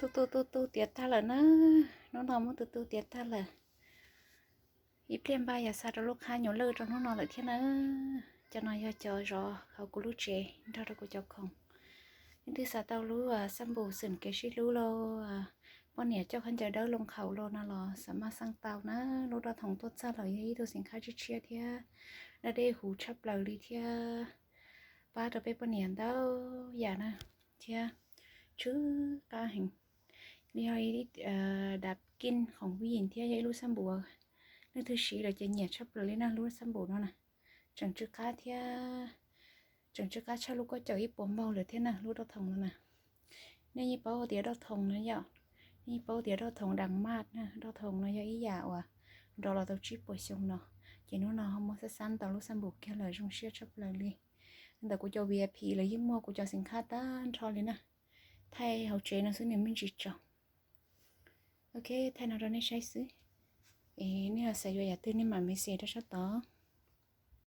Tu tu tu tu tiav tag lawm na. Hnub no muab tu tu tiav tag lawm. Ib pliag npaj yam xa rau lub qhab nyuam lwj rau hnub no lawm thiab na. Cov no yog cov zov hauv kuv lub tsev nrog rau kuv cov khoom. Leej twg xav tau lub xab npum xwm kev sib hlub los poj niam coj khaub ncaws dawb loo khaum los no los xa maj xaj tau na. Lub doj thoom tuaj txog los yog ib tug xeem khab tshiab tshiab thiab daj dej huv tshaj plaws li thiab pab rau peb poj niam ntau yam na thiab tshwj qab heev. Nws yog ib dav kij khoom vij thiab yog ib lub xab npum leej twg siv los ces nyiam tshaj plaws li na. Lub xab npum no na tseem tsw qab thiab tseem tsw qab tshaj lub kauj caum ib puas npaug lawm thiab na. Lub doj thoom no na, nej yeej paub tias doj thoom no yom, nej yeej paub tias doj thoom dam maj na, doj thoom no yog ib yam uas nrov los tau tsib puas xyoo no, ces hnub no ho muab xab xab tau lub xab npum kiag lawm zoo siab tshaj plaws li. Ntawm kuv cov V I P lawv yeej muaj kuv cov xeem khab tag nrho li na. Thaij hauv tsev no xwb nws me ntsis tsaus. Ok, thaij no rau nej saib xwb. Es nej xav yuav yam twg nej mam message rau sab tod.